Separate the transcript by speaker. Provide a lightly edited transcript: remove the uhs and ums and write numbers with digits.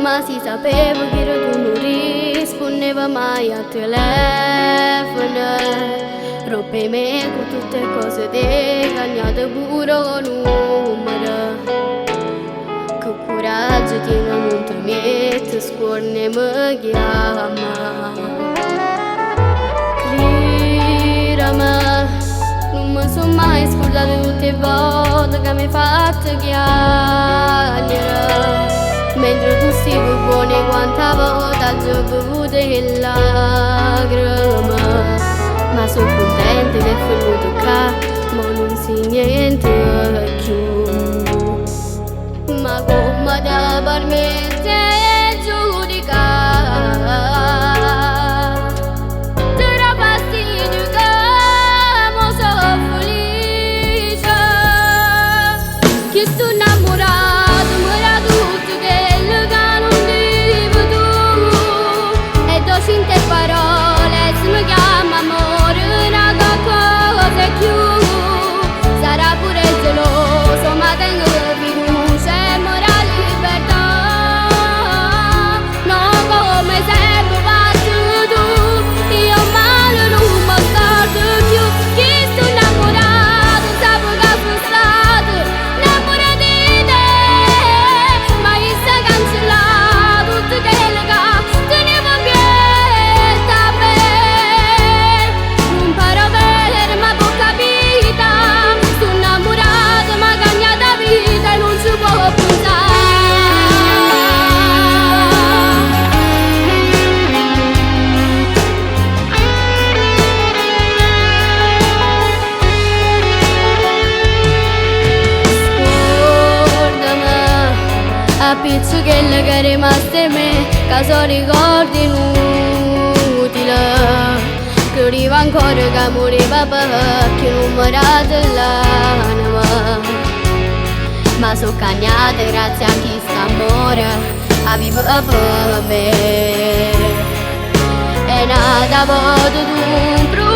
Speaker 1: Ma si sapevo che ero tu non rispondeva mai al telefono. Roppe me con tutte cose te cagnate pure o numero. Che coraggio tiene non ti metti scuorno mi chiama. Credimi, non mi sono mai scordata tutte le volte che mi hai fatto chiagnere. Mentre tu stai buona quanta volta ho bevuto che lacrime. Ma sono contenta che è venuto qua, ma non si niente più. Ma come da permette giudicare? Ti dà fastidio che mo sono felice. Che sto innamorato, mi dà tutto quello che non devo tu. E do cinte parole, se mi chiama amore, una cosa più. Sarà pure geloso, ma tengo fiducia e morale libertà. No come sempre fatto tu, io male non mi scordo più. Chi sto innamorato, sape che sono stato innamorato di te. Ma io sta cancellato tutto quello che tenevo in pietà a me. Non pare vero, ma può capita. Sto innamorato, ma cagnata vita e non si può pensare. Scordami, a pizzo quella che è rimasta in me, che sono ricordi inutili. Credevo ancora che moriva perché non mi date l'anima. Ma sono cagnata grazie a chi sta amore aveva per me. E nata volta tu.